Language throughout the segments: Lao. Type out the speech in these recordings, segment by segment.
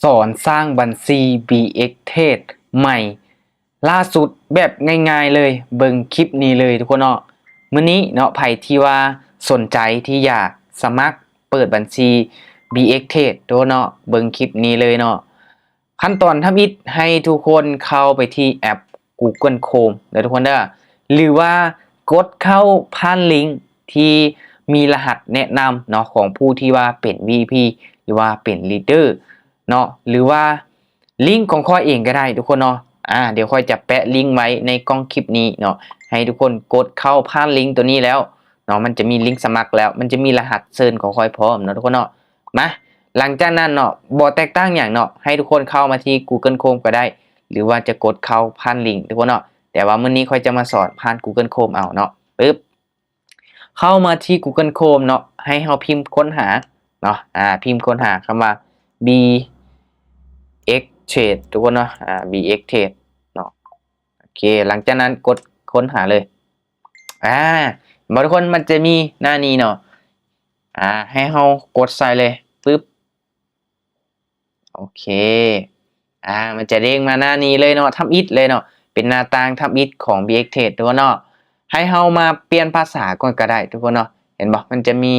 ສອນສ້າງບັນຊີ ບີເອັກເທຣດ ໃໝ່ລ່າສຸດແບບງ່າຍໆເລີຍ ເບິ່ງຄລິບນີ້ເລີຍທຸກຄົນເນາະ. ມື້ນີ້ເນາະ ໃຜທີ່ວ່າສົນໃຈທີ່ຢາກສະໝັກເປີດບັນຊີ ບີເອັກເທຣດ ທຸກຄົນເນາະ ເບິ່ງຄລິບນີ້ເລີຍເນາະ. ຂັ້ນຕອນທຳອິດໃຫ້ທຸກຄົນເຂົ້າໄປທີ່ແອັບ Google Chrome ເດີທຸກຄົນເດີ ຫຼືວ່າກົດເຂົ້າຜ່ານລິງທີ່ມີລະຫັດແນະນຳເນາະ ຂອງຜູ້ທີ່ວ່າເປັນ ວີໄອພີ ຫຼືວ່າເປັນ Leader ເນາະ ຫຼືວ່າລິງຂອງຂ້ອຍເອງກໍໄດ້ທຸກຄົນເນາະ. ອາ ດຽວຂ້ອຍຈະແປະລິງໄວ້ໃນກ່ອງຄລິບນີ້ເນາະ ໃຫ້ທຸກຄົນກົດເຂົ້າຜ່ານລິງຕົວນີ້ແລ້ວເນາະ ມັນຈະມີລິງສະໝັກແລ້ວ ມັນຈະມີລະຫັດເຊີນຂອງຂ້ອຍພ້ອມເນາະທຸກຄົນເນາະ. ມາ ຫຼັງຈາກນັ້ນເນາະ ບໍ່ແຕກຕ່າງຫຍັງເນາະ ໃຫ້ທຸກຄົນເຂົ້າມາທີ່ Google Chrome ກໍໄດ້ ຫຼືວ່າຈະກົດເຂົ້າຜ່ານລິງທຸກຄົນເນາະ. ແຕ່ວ່າມື້ນີ້ຂ້ອຍຈະມາສອນຜ່ານ Google Chrome ເອົາເນາະ. ປຶບ ເຂົ້າມາທີ່ Google Chrome ເນາະ ໃຫ້ເຮົາພິມຄົ້ນຫາເນາະ ອາ ພິມຄົ້ນຫາຄຳວ່າ ບີເອັກເທຣດ ທຸກຄົນເນາະ ອາ ບີເອັກເທຣດ ເນາະ. ໂອເຄ ຫຼັງຈາກນັ້ນກົດຄົ້ນຫາເລີຍ. ອາ ເຫັນບໍ່ທຸກຄົນ ມັນຈະມີໜ້ານີ້ເນາະ ອາ ໃຫ້ເຮົາກົດໃສ່ເລີຍ ປຶບ ໂອເຄ ອາ ມັນຈະເດ້ງມາໜ້ານີ້ເລີຍເນາະ ທຳອິດເລີຍເນາະ ເປັນໜ້າຕ່າງທຳອິດຂອງ ບີເອັກເທຣດ ທຸກຄົນເນາະ. ໃຫ້ເຮົາມາປ່ຽນພາສາກ່ອນກໍໄດ້ທຸກຄົນເນາະ. ເຫັນບໍ່ ມັນຈະມີ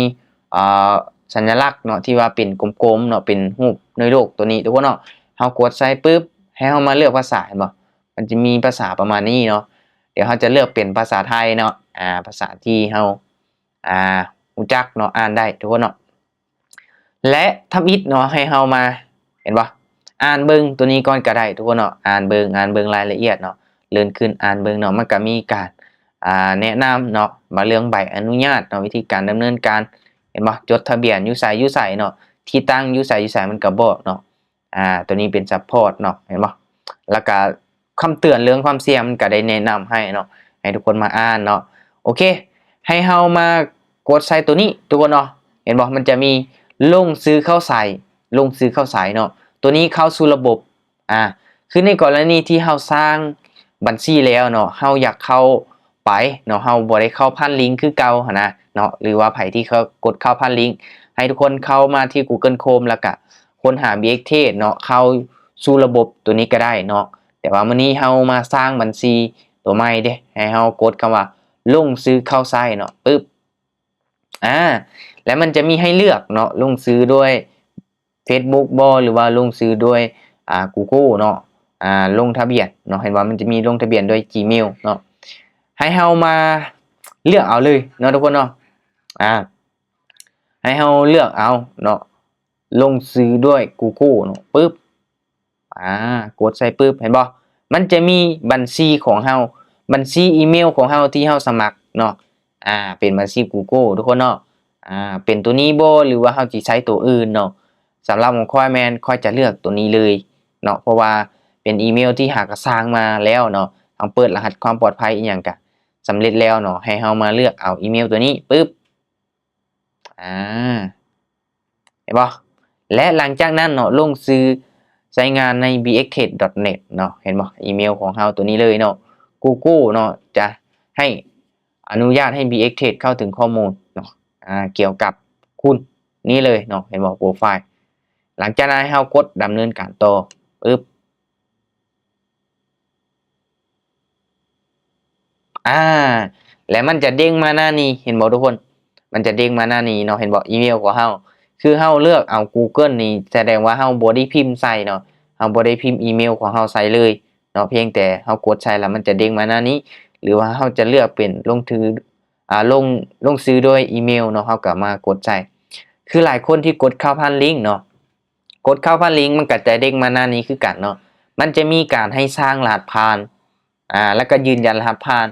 ເອີ ສັນຍະລັກເນາະ ທີ່ວ່າເປັນກົມໆເນາະ ເປັນຮູບໜ່ວຍໂລກຕົວນີ້ທຸກຄົນເນາະ. ເຮົາກົດໃສ່ປຶບ ໃຫ້ເຮົາມາເລືອກພາສາ ເຫັນບໍ່ ມັນຈະມີພາສາປະມານນີ້ເນາະ. ດຽວເຮົາຈະເລືອກເປັນພາສາໄທເນາະ ອາ ພາສາທີ່ເຮົາ ອ່າ ຮູ້ຈັກເນາະ ອ່ານໄດ້ທຸກຄົນເນາະ. ແລະ ທຳອິດເນາະ ໃຫ້ເຮົາມາ ເຫັນບໍ່ ອ່ານເບິ່ງຕົວນີ້ກ່ອນກໍໄດ້ທຸກຄົນເນາະ. ອ່ານເບິ່ງ ອ່ານເບິ່ງລາຍລະອຽດເນາະ ເລື່ອນຂຶ້ນອ່ານເບິ່ງເນາະ ມັນກໍມີການ ອ່າ ແນະນຳເນາະ ວ່າເລື່ອງໃບອະນຸຍາດເນາະ ວິທີການດຳເນີນການ ເຫັນບໍ່ ຈົດທະບຽນຢູ່ໃສ ຢູ່ໃສເນາະ ທີ່ຕັ້ງຢູ່ໃສ ຢູ່ໃສ ມັນກໍບອກເນາະ. ອ່າ ຕົວນີ້ເປັນ support ເນາະ ເຫັນບໍ່ ແລ້ວກະຄຳເຕືອນເລື່ອງຄວາມສ່ຽງ ມັນກະໄດ້ແນະນຳໃຫ້ເນາະ ໃຫ້ທຸກຄົນມາອ່ານເນາະ. ໂອເຄ ໃຫ້ເຮົາມາກົດໃສ່ຕົວນີ້ທຸກຄົນເນາະ ເຫັນບໍ່ ມັນຈະມີລົງຊື່ເຂົ້າໃສ ລົງຊື່ເຂົ້າໃສເນາະ. ຕົວນີ້ເຂົ້າສູ່ລະບົບ ອ່າ ຄືໃນກໍລະນີທີ່ເຮົາສ້າງບັນຊີແລ້ວເນາະ ເຮົາຢາກເຂົ້າ ໄປເນາະ ເຮົາບໍ່ໄດ້ເຂົ້າຜ່ານລິງຄືເກົ່າຫັ້ນນະເນາະ ຫຼືວ່າໃຜທີ່ເຂົ້າ ກົດເຂົ້າຜ່ານລິງ ໃຫ້ທຸກຄົນເຂົ້າມາທີ່ Google Chrome ແລ້ວກະຄົ້ນຫາ ບີເອັກເທຣດ ເນາະ ເຂົ້າສູ່ລະບົບຕົວນີ້ກໍໄດ້ເນາະ. ແຕ່ວ່າມື້ນີ້ເຮົາມາສ້າງບັນຊີຕົວໃໝ່ເດ້ ໃຫ້ເຮົາກົດຄຳວ່າລົງຊື່ເຂົ້າໃສ່ເນາະ ປຶບ ອາ ແລ້ວມັນຈະມີໃຫ້ເລືອກເນາະ ລົງຊື່ດ້ວຍ Facebook ບໍ ຫຼືວ່າລົງຊື່ດ້ວຍ ອ່າ Google ເນາະ ອ່າ ລົງທະບຽນເນາະ ເຫັນວ່າມັນຈະມີລົງທະບຽນດ້ວຍ Gmail ເນາະ. ໃຫ້ເຮົາມາເລືອກເອົາເລີຍເນາະທຸກຄົນເນາະ ອາ ໃຫ້ເຮົາເລືອກເອົາເນາະ ລົງຊື່ດ້ວຍ Google ເນາະ ປຶບ ອາ ກົດໃສ່ປຶບ ເຫັນບໍ່ ມັນຈະມີບັນຊີຂອງເຮົາ ບັນຊີອີເມວຂອງເຮົາທີ່ເຮົາສະໝັກເນາະ ອາ ເປັນບັນຊີ Google ທຸກຄົນເນາະ ອາ ເປັນຕົວນີ້ບໍ ຫຼືວ່າເຮົາຊິໃຊ້ຕົວອື່ນເນາະ. ສຳລັບຂອງຂ້ອຍແມ່ນຂ້ອຍຈະເລືອກຕົວນີ້ເລີຍເນາະ ເພາະວ່າເປັນອີເມວທີ່ຫາກະສ້າງມາແລ້ວເນາະ ເຮົາເປີດລະຫັດຄວາມປອດໄພອີ່ຫຍັງກະສຳເລັດແລ້ວເນາະ. ໃຫ້ເຮົາມາເລືອກເອົາອີເມວຕົວນີ້ປຶບ ອາ ເຫັນບໍ່ ແລະ ຫຼັງຈາກນັ້ນເນາະ ລົງຊື່ໃຊ້ງານໃນ ບີເອັກເທຣດ ດອດເນັດ ເນາະ ເຫັນບໍ່ ອີເມວຂອງເຮົາຕົວນີ້ເລີຍເນາະ. Google ເນາະ ຈະໃຫ້ອະນຸຍາດໃຫ້ ບີເອັກເທຣດ ເຂົ້າເຖິງຂໍ້ມູນເນາະ ອາ ກ່ຽວກັບຄຸນນີ້ເລີຍເນາະ ເຫັນບໍ່ ໂປຣໄຟລ໌. ຫຼັງຈາກນັ້ນໃຫ້ເຮົາກົດດຳເນີນການຕໍ່ ປຶບ ອາ ແລະ ມັນຈະເດ້ງມາໜ້ານີ້ ເຫັນບໍ່ທຸກຄົນ ມັນຈະເດ້ງມາໜ້ານີ້ເນາະ ເຫັນບໍ່ ອີເມວຂອງເຮົາ ຄືເຮົາເລືອກເອົາ Google ນີ້ ສະແດງວ່າເຮົາບໍ່ໄດ້ພິມໃສ່ເນາະ ເຮົາບໍ່ໄດ້ພິມອີເມວຂອງເຮົາໃສ່ເລີຍເນາະ ພຽງແຕ່ເຮົາກົດໃສ່ແລ້ວມັນຈະເດ້ງມາໜ້ານີ້ ຫຼືວ່າເຮົາຈະເລືອກເປັນລົງຖື ອາ ລົງ ລົງຊື່ດ້ວຍອີເມວເນາະ ເຮົາກໍມາກົດໃສ່ ຄືຫຼາຍຄົນທີ່ກົດເຂົ້າຜ່ານລິງເນາະ ກົດເຂົ້າຜ່ານລິງ ມັນກໍຈະເດ້ງມາໜ້ານີ້ຄືກັນເນາະ ມັນຈະມີການໃຫ້ສ້າງລະຫັດຜ່ານ ອາ ແລ້ວກໍຢືນຢັນລະຫັດຜ່ານ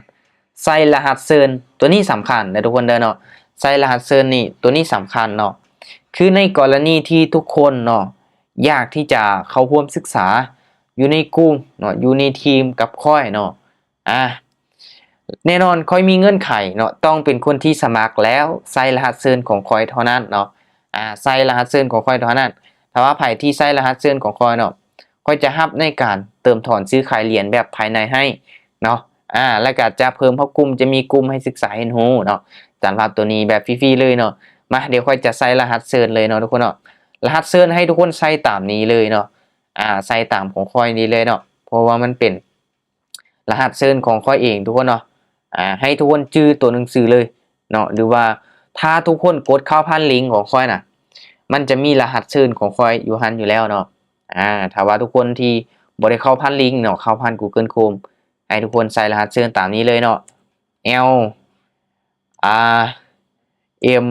ໃສ່ລະຫັດເຊີນ ຕົວນີ້ສຳຄັນເດີທຸກຄົນເດີເນາະ ໃສ່ລະຫັດເຊີນນີ້ ຕົວນີ້ສຳຄັນເນາະ ຄືໃນກໍລະນີທີ່ທຸກຄົນເນາະ ຢາກທີ່ຈະເຂົ້າຮ່ວມສຶກສາຢູ່ໃນກຸ່ມເນາະ ຢູ່ໃນທີມກັບຂ້ອຍເນາະ ອາ ແນ່ນອນຂ້ອຍມີເງື່ອນໄຂເນາະ ຕ້ອງເປັນຄົນທີ່ສະໝັກແລ້ວໃສ່ລະຫັດເຊີນຂອງຂ້ອຍເທົ່ານັ້ນເນາະ ອາ ໃສ່ລະຫັດເຊີນຂອງຂ້ອຍເທົ່ານັ້ນ. ຖ້າວ່າໃຜທີ່ໃສ່ລະຫັດເຊີນຂອງຂ້ອຍເນາະ ຂ້ອຍຈະຮັບໃນການເຕີມຖອນຊື້ຂາຍຫຼຽນແບບພາຍໃນໃຫ້ເນາະ ອາ ແລ້ວກໍຈະເພີ່ມເຂົ້າກຸ່ມ ຈະມີກຸ່ມໃຫ້ສຶກສາຮຽນຮູ້ເນາະ ສຳລັບຕົວນີ້ແບບຟຣີໆເລີຍເນາະ. ມາ ດຽວຂ້ອຍຈະໃສ່ລະຫັດເຊີນເລີຍເນາະທຸກຄົນເນາະ ລະຫັດເຊີນໃຫ້ທຸກຄົນໃສ່ຕາມນີ້ເລີຍເນາະ ອາ ໃສ່ຕາມຂອງຂ້ອຍນີ້ເລີຍເນາະ ເພາະວ່າມັນເປັນລະຫັດເຊີນຂອງຂ້ອຍເອງທຸກຄົນເນາະ. ອາ ໃຫ້ທຸກຄົນຈື່ຕົວໜັງສືເລີຍເນາະ ຫຼືວ່າຖ້າທຸກຄົນກົດເຂົ້າຜ່ານລິງຂອງຂ້ອຍນະ ມັນຈະມີລະຫັດເຊີນຂອງຂ້ອຍຢູ່ຫັ້ນຢູ່ແລ້ວເນາະ. ອາ ຖ້າວ່າທຸກຄົນທີ່ບໍ່ໄດ້ເຂົ້າຜ່ານລິງເນາະ ເຂົ້າຜ່ານ Google Chrome ໃຫ້ທຸກຄົນໃສ່ລະຫັດເຊີນຕາມນີ້ເລີຍເນາະ L R M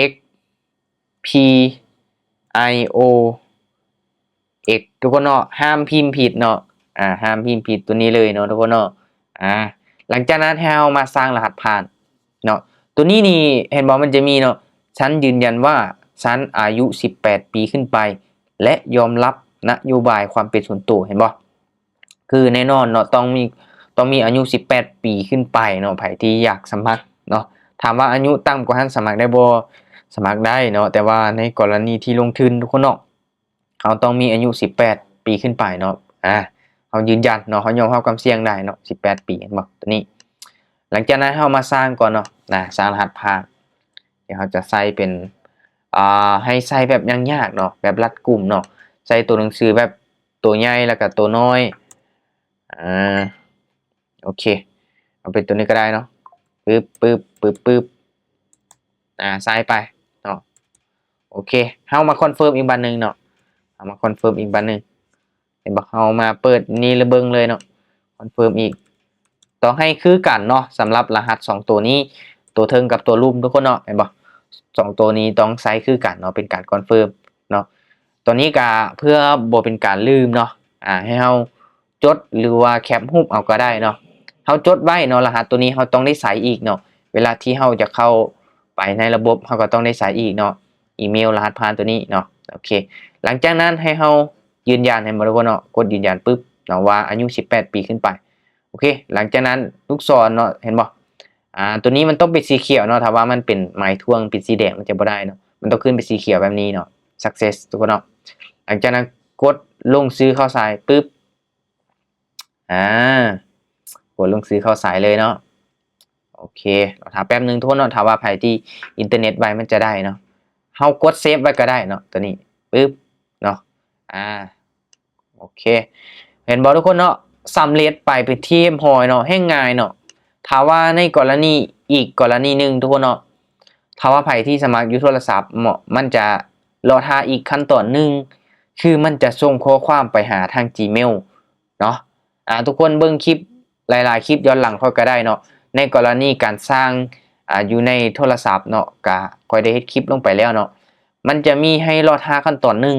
X P I O X ທຸກຄົນເນາະ. ຫ້າມພິມຜິດເນາະ ອາ ຫ້າມພິມຜິດຕົວນີ້ເລີຍເນາະທຸກຄົນເນາະ. ອາ ຫຼັງຈາກນັ້ນໃຫ້ເຮົາມາສ້າງລະຫັດຜ່ານເນາະ. ຕົວນີ້ນີ້ເຫັນບໍ່ ມັນຈະມີເນາະ ສັນຢືນຢັນວ່າສັນອາຍຸສິບແປດປີຂຶ້ນໄປ ແລະ ຍອມຮັບນະໂຍບາຍຄວາມເປັນສ່ວນໂຕ ເຫັນບໍ່? ຄືແນ່ນອນເນາະ ຕ້ອງມີ ຕ້ອງມີອາຍຸສິບແປດປີຂຶ້ນໄປເນາະ ໃຜທີ່ຢາກສະໝັກເນາະ. ຖາມວ່າອາຍຸຕ່ຳກວ່າຫັ້ນສະໝັກໄດ້ບໍ່? ສະໝັກໄດ້ເນາະ ແຕ່ວ່າໃນກໍລະນີທີ່ລົງທຶນທຸກຄົນເນາະ ເຮົາຕ້ອງມີອາຍຸສິບແປດປີຂຶ້ນໄປເນາະ. ອາ ເຮົາຢືນຢັນເນາະ ເຮົາຍອມຮັບຄວາມສ່ຽງໄດ້ເນາະ ສິບແປດປີ ເຫັນບໍ່ ຕົວນີ້. ຫຼັງຈາກນັ້ນເຮົາມາສ້າງກ່ອນເນາະ ນະ ສ້າງລະຫັດຜ່ານ ດຽວເຮົາຈະໃສ່ເປັນ ອາ ໃຫ້ໃສ່ແບບຍາກໆເນາະ ແບບລັດກຸມເນາະ ໃສ່ຕົວໜັງສືແບບ ຕົວໃຫຍ່ ແລ້ວກະຕົວນ້ອຍ. ອາ ໂອເຄ ເອົາເປັນຕົວນີ້ກໍໄດ້ເນາະ ປຶບ ປຶບ ປຶບ ປຶບ ອາ ໃສ່ໄປເນາະ. ໂອເຄ ເຮົາມາຄອນເຟີມອີກບາດໜຶ່ງເນາະ ເຮົາມາຄອນເຟີມອີກບາດໜຶ່ງ ເຫັນບໍ່? ເຮົາມາເປີດນີ້ລະເບິ່ງເລີຍເນາະ ຄອນເຟີມອີກ. ຕ້ອງໃຫ້ຄືກັນເນາະ ສຳລັບລະຫັດສອງຕົວນີ້ ຕົວເທິງກັບຕົວລຸ່ມທຸກຄົນເນາະ ເຫັນບໍ່? ສອງຕົວນີ້ຕ້ອງໃຊ້ຄືກັນເນາະ ເປັນການຄອນເຟີມເນາະ. ຕອນນີ້ກະເພື່ອບໍ່ເປັນການລືມເນາະ ອາ ໃຫ້ເຮົາຈົດ ຫຼືວ່າແຄບຮູບເອົາກໍໄດ້ເນາະ. ເຮົາຈົດໄວ້ເນາະ ລະຫັດຕົວນີ້ເຮົາຕ້ອງໄດ້ໃຊ້ອີກເນາະ ເວລາທີ່ເຮົາຈະເຂົ້າໄປໃນລະບົບ ເຮົາກໍຕ້ອງໄດ້ໃຊ້ອີກເນາະ ອີເມວ ລະຫັດຜ່ານຕົວນີ້ເນາະ. ໂອເຄ ຫຼັງຈາກນັ້ນໃຫ້ເຮົາຢືນຢັນ ເຫັນບໍ່ທຸກຄົນເນາະ? ກົດຢືນຢັນປຶບເນາະ ວ່າອາຍຸສິບແປດປີຂຶ້ນໄປ. ໂອເຄ ຫຼັງຈາກນັ້ນລູກສອນເນາະ ເຫັນບໍ່? ອາ ຕົວນີ້ມັນຕ້ອງເປັນສີຂຽວເນາະ ຖ້າວ່າມັນເປັນໄມ້ຖ້ວງ ເປັນສີແດງ ມັນຈະບໍ່ໄດ້ເນາະ ມັນຕ້ອງຂຶ້ນເປັນສີຂຽວແບບນີ້ເນາະ success ທຸກຄົນເນາະ. ຫຼັງຈາກນັ້ນກົດລົງຊື່ເຂົ້າໃສ່ປຶບ ອາ ກົດລົງຊື່ເຂົ້າໃສ່ເລີຍເນາະ. ໂອເຄ ລໍຖ້າແປັບໜຶ່ງທຸກຄົນເນາະ ຖ້າວ່າໃຜທີ່ອິນເຕີເນັດໄວມັນຈະໄດ້ເນາະ. ເຮົາກົດເຊບໄວ້ກໍໄດ້ເນາະ ຕົວນີ້ປຶບເນາະ. ອາ ໂອເຄ ເຫັນບໍ່ທຸກຄົນເນາະ? ສຳເລັດໄປເປັນທີ່ຮຽບຮ້ອຍເນາະ ແຮ່ງງ່າຍເນາະ. ຖ້າວ່າໃນກໍລະນີ ອີກກໍລະນີໜຶ່ງທຸກຄົນເນາະ ຖ້າວ່າໃຜທີ່ສະໝັກຢູ່ໂທລະສັບເນາະ ມັນຈະລໍຖ້າອີກຂັ້ນຕອນໜຶ່ງ ຄືມັນຈະສົ່ງຂໍ້ຄວາມໄປຫາທາງ Gmail ເນາະ. ອາ ທຸກຄົນເບິ່ງຄລິບ ຫຼາຍໆຄລິບຍ້ອນຫຼັງຂ້ອຍກໍໄດ້ເນາະ ໃນກໍລະນີການສ້າງ ອາ ຢູ່ໃນໂທລະສັບເນາະ ກະຂ້ອຍໄດ້ເຮັດຄລິບລົງໄປແລ້ວເນາະ. ມັນຈະມີໃຫ້ລໍຖ້າຂັ້ນຕອນໜຶ່ງ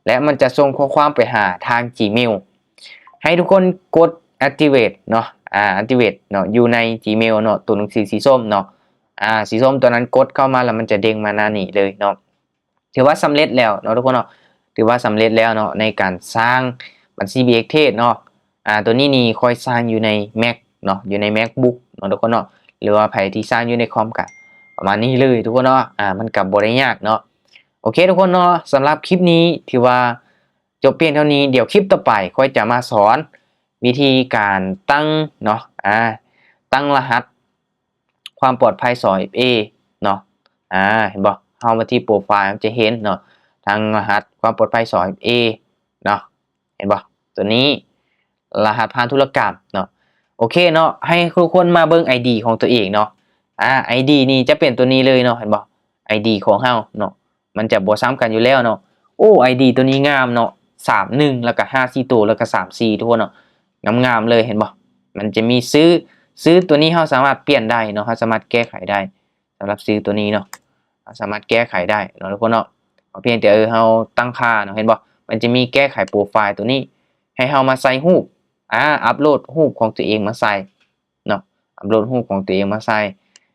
ແລະ ມັນຈະສົ່ງຂໍ້ຄວາມໄປຫາທາງ Gmail. ໃຫ້ທຸກຄົນກົດ activate ເນາະ ອາ activate ເນາະ ຢູ່ໃນ Gmail ເນາະ ຕົວໜັງສືສີສົ້ມເນາະ ອາ ສີສົ້ມຕົວນັ້ນ ກົດເຂົ້າມາແລ້ວມັນຈະເດ້ງມາໜ້ານີ້ເລີຍເນາະ. ຖືວ່າສຳເລັດແລ້ວເນາະທຸກຄົນເນາະ ຖືວ່າສຳເລັດແລ້ວເນາະ ໃນການສ້າງບັນຊີ BX Trade ເນາະ. ອາ ຕົວນີ້ນີ້ຂ້ອຍສ້າງຢູ່ໃນ Mac ເນາະ ຢູ່ໃນ MacBook ເນາະທຸກຄົນເນາະ ຫຼືວ່າໃຜທີ່ສ້າງຢູ່ໃນຄອມກະປະມານນີ້ເລີຍທຸກຄົນເນາະ. ອາ ມັນກະບໍ່ໄດ້ຍາກເນາະ. ໂອເຄທຸກຄົນເນາະ ສຳລັບຄລິບນີ້ຖືວ່າຈົບພຽງເທົ່ານີ້. ດຽວຄລິບຕໍ່ໄປຂ້ອຍຈະມາສອນວິທີການຕັ້ງເນາະ ອາ ຕັ້ງລະຫັດ ຄວາມປອດໄພ ສອງເອັຟເອ ເນາະ. ອາ ເຫັນບໍ່? ເຮົາມາທີ່ໂປຣໄຟລ໌ ເຮົາຈະເຫັນເນາະ ທັງລະຫັດຄວາມປອດໄພ ສອງເອັຟເອ ເນາະ ເຫັນບໍ່? ຕົວນີ້ລະຫັດຜ່ານທຸລະກຳເນາະ. ໂອເຄເນາະ ໃຫ້ທຸກຄົນມາເບິ່ງ ID ຂອງຕົວເອງເນາະ. ອາ ID ນີ້ຈະເປັນຕົວນີ້ເລີຍເນາະ ເຫັນບໍ່? ID ຂອງເຮົາເນາະ ມັນຈະບໍ່ຊ້ຳກັນຢູ່ແລ້ວເນາະ. ໂອ້ ID ຕົວນີ້ງາມເນາະ ສາມໜຶ່ງ ແລ້ວກະຫ້າສີ່ໂຕ ແລ້ວກະສາມສີ່ ທຸກຄົນເນາະ ງາມໆເລີຍ ເຫັນບໍ່? ມັນຈະມີຊື່ ຊື່ຕົວນີ້ເຮົາສາມາດປ່ຽນໄດ້ເນາະ ເຮົາສາມາດແກ້ໄຂໄດ້ ສຳລັບຊື່ຕົວນີ້ເນາະ ເຮົາສາມາດແກ້ໄຂໄດ້ເນາະທຸກຄົນເນາະ. ເຮົາພຽງແຕ່ ເອີ ເຮົາຕັ້ງຄ່າເນາະ ເຫັນບໍ່? ມັນຈະມີແກ້ໄຂໂປຣໄຟລ໌ຕົວນີ້ ໃຫ້ເຮົາມາໃສ່ຮູບ ອາ ອັບໂຫຼດຮູບຂອງຕົວເອງມາໃສ່ ເນາະ ອັບໂຫຼດຮູບຂອງຕົວເອງມາໃສ່.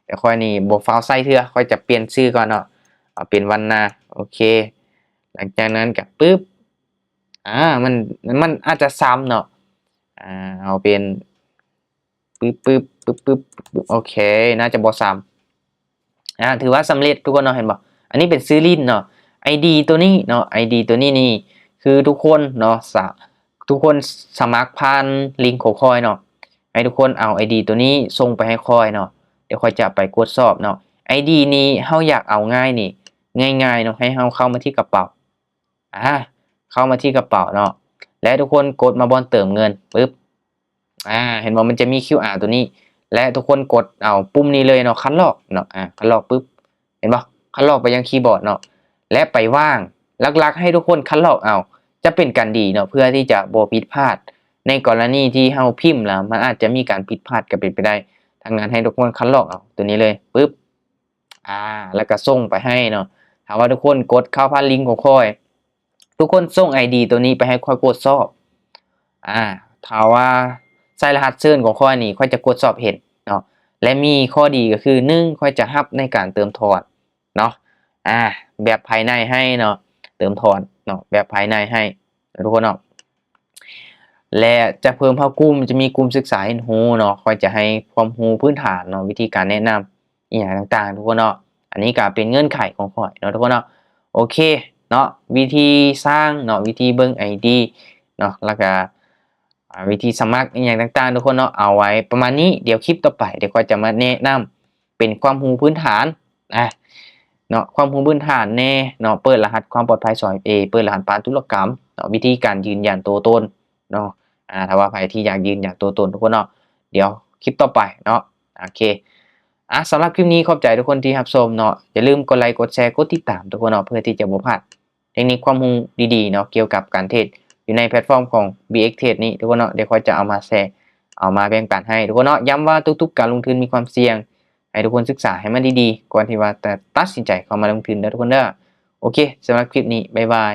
ແຕ່ຂ້ອຍນີ້ບໍ່ຟ້າວໃສ່ເທື່ອ ຂ້ອຍຈະປ່ຽນຊື່ກ່ອນເນາະ ເອົາເປັນວັນນາ. ໂອເຄ ຫຼັງຈາກນັ້ນກະປຶບ ອາ ມັນ ມັນອາດຈະຊ້ຳເນາະ ອາ ເອົາເປັນປຶບ ປຶບ ປຶບ ປຶບ ໂອເຄ ໜ້າຈະບໍ່ຊ້ຳ. ອາ ຖືວ່າສຳເລັດທຸກຄົນເນາະ ເຫັນບໍ່? ອັນນີ້ເປັນຊື່ຫຼິ້ນເນາະ ID ຕົວນີ້ເນາະ ID ຕົວນີ້ນີ້ ຄືທຸກຄົນເນາະ ສະ ທຸກຄົນສະໝັກຜ່ານລິງຂອງຂ້ອຍເນາະ ໃຫ້ທຸກຄົນເອົາ ID ຕົວນີ້ສົ່ງໄປໃຫ້ຂ້ອຍເນາະ ດຽວຂ້ອຍຈະໄປກວດສອບເນາະ. ID ນີ້ເຮົາຢາກເອົາງ່າຍນີ້ ງ່າຍໆເນາະ ໃຫ້ເຮົາເຂົ້າມາທີ່ກະເປົາ ອາ ເຂົ້າມາທີ່ກະເປົາເນາະ ແລະ ທຸກຄົນກົດມາບ່ອນເຕີມເງິນປຶບ ອາ ເຫັນບໍ່ ມັນຈະມີຄິວອາຕົວນີ້ ແລະ ທຸກຄົນກົດເອົາປຸ່ມນີ້ເລີຍເນາະ ຄັດລອກເນາະ ອາ ຄັດລອກປຶບ ເຫັນບໍ່ ຄັດລອກໄປຍັງຄີບອດເນາະ ແລະ ໄປວາງ ຫຼັກໆ ໃຫ້ທຸກຄົນຄັດລອກເອົາ ຈະເປັນການດີເນາະ ເພື່ອທີ່ຈະບໍ່ຜິດພາດ ໃນກໍລະນີທີ່ເຮົາພິມແລ້ວ ມັນອາດຈະມີການຜິດພາດກໍເປັນໄປໄດ້. ທາງນັ້ນໃຫ້ທຸກຄົນຄັດລອກເອົາຕົວນີ້ເລີຍປຶບ ອາ ແລ້ວກໍສົ່ງໄປໃຫ້ເນາະ. ຖ້າວ່າທຸກຄົນກົດເຂົ້າຜ່ານລິງຂອງຂ້ອຍ ທຸກຄົນສົ່ງໄອດີຕົວນີ້ໄປໃຫ້ຂ້ອຍກວດສອບ. ອາ ຖ້າວ່າໃສ່ລະຫັດເຊີນຂອງຂ້ອຍນີ້ ຂ້ອຍຈະກວດສອບເຫັນເນາະ ແລະ ມີຂໍ້ດີກໍຄື ໜຶ່ງ ຂ້ອຍຈະຮັບໃນການເຕີມຖອນເນາະ ອາ ແບບພາຍໃນໃຫ້ເນາະ ເຕີມຖອນເນາະ ແບບພາຍໃນໃຫ້ທຸກຄົນເນາະ ແລະ ຈະເພີ່ມເຂົ້າກຸ່ມ ຈະມີກຸ່ມສຶກສາຮຽນຮູ້ເນາະ ຂ້ອຍຈະໃຫ້ຄວາມຮູ້ພື້ນຖານເນາະ ວິທີການແນະນຳ ອີ່ຫຍັງຕ່າງໆ ທຸກຄົນເນາະ. ອັນນີ້ກໍເປັນເງື່ອນໄຂຂອງຂ້ອຍເນາະ ທຸກຄົນເນາະ. ໂອເຄເນາະ ວິທີສ້າງເນາະ ວິທີເບິ່ງໄອດີເນາະ ແລ້ວກໍ ອາ ວິທີສະໝັກອີ່ຫຍັງຕ່າງໆ ທຸກຄົນເນາະ ເອົາໄວ້ປະມານນີ້. ດຽວຄລິບຕໍ່ໄປ ດຽວຂ້ອຍຈະມາແນະນຳເປັນຄວາມຮູ້ພື້ນຖານ ອາ ເນາະ ຄວາມຮູ້ພື້ນຖານແດ່ເນາະ ເປີດລະຫັດຄວາມປອດໄພສອງເອັຟເອ ເປີດລະຫັດຜ່ານທຸລະກຳເນາະ ວິທີການຢືນຢັນຕົວຕົນເນາະ. ອາ ຖ້າວ່າໃຜທີ່ຢາກຢືນຢັນຕົວຕົນ ທຸກຄົນເນາະ ດຽວຄລິບຕໍ່ໄປເນາະ. ໂອເຄ ອາ ສຳລັບຄລິບນີ້ຂອບໃຈທຸກຄົນທີ່ຮັບຊົມເນາະ ຢ່າລືມກົດໄລ ກົດແຊ ກົດຕິດຕາມ ທຸກຄົນເນາະ ເພື່ອທີ່ຈະບໍ່ພາດ ເທັກນິກຄວາມຮູ້ດີໆເນາະ ກ່ຽວກັບການເທຣດຢູ່ໃນແພລດຟອມຂອງ ບີເອັກເທຣດນີ້ ທຸກຄົນເນາະ. ດຽວຂ້ອຍຈະເອົາມາແຊ ເອົາມາແບ່ງປັນໃຫ້ທຸກຄົນເນາະ. ຢ້ຳວ່າທຸກໆການລົງທຶນມີຄວາມສ່ຽງ ໃຫ້ທຸກຄົນສຶກສາໃຫ້ມັນດີໆ ກ່ອນທີ່ວ່າຈະຕັດສິນໃຈເຂົ້າມາລົງທຶນເດີ ທຸກຄົນເດີ. ໂອເຄ ສຳລັບຄລິບນີ້ ບາຍບາຍ.